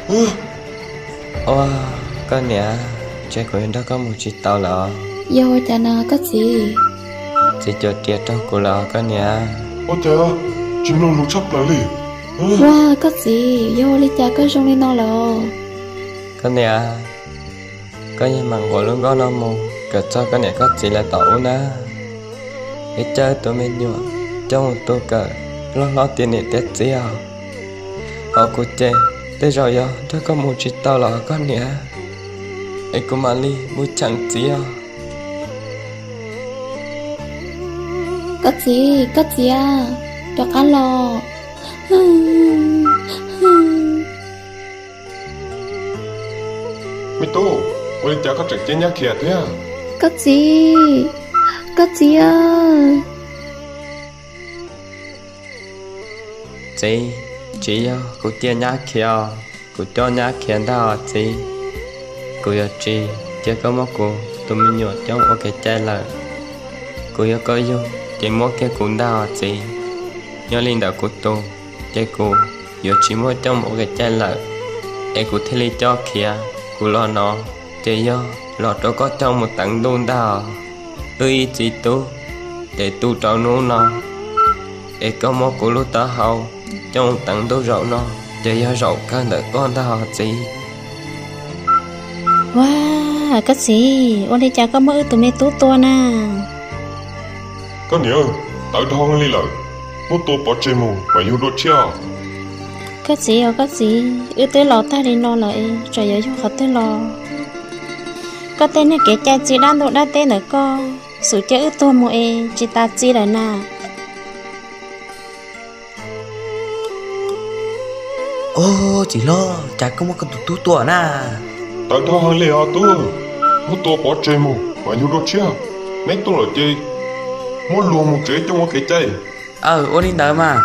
Ua, koj niam, ntshe kuv yuav nrog koj mus tsis tau lawm. Yog ua cas na koj txiv? Txiv cuam riam raug kuv lawm koj niam. Ua cas tsis mloog lus tshaj plaws li? Ua, koj txiv, yog ua li cas koj zoo li no lawm? Koj niam, koj yog mam nquas lub nkoj no mus kawm txog koj niam koj txiv lawv tom ub na. Es coj tus me nyuam coj mus tu kawm loj hlob tiav niam tiav txiv os. Hos kuv ces tej zaum yog nrog koj mus tsis tau los koj niam, es kuv mam li mus cheem txiv os. Koj txiv, koj txiv, rov qab los. Me tub, ua li cas koj tseem cia nyab khiav thiab? Koj txiv, koj txiv. Txiv, tsis yog kuv cia nyab khiav os, kuv coj nyab khiav ntag os txiv. Kuv yuav tsis cia koj muab kuv tus me nyuam coj ua kev cai lawm. Kuv yog koj yug ces muab kiag kuv ntag os txiv. Nyob li ntawm kuv tus, ces kuv yuav tsis muab coj mus ua kev cai lawm, es kuv thiaj li coj khiav. Kuv los no ces yog los rau koj coj mus teev ntuj ntag os. Wb ib txiv tub ces tu rau hnub no, es koj muab kuv lub taub hau coj mus teev ntuj zaum no, ces yog zaum kawg ntawm koj ntag os txiv. Ua, koj txiv, ua li cas koj muab wb tus me tub tua na? Koj niam, tawv dhau li lawm, muab tua pov tseg mus mam yug dua tshiab. Koj txiv os koj txiv, wb twb los tag li no lawm es tsam yuav yug qhov twg los? Koj tej niag kev cai txiv dab ntuj dab teb ntawm koj xub cia wb tuag mus es tsis tas txiv lawm na. Au, txiv hlob, cas koj muab koj tus tub tua na? Tawv dhau heev li os tub, muab tua pov tseg mus mam yug dua tshiab. Neb tuaj lawm ces muab luag mus tsev coj ua kev cai. Aw, ua li ntawd mas.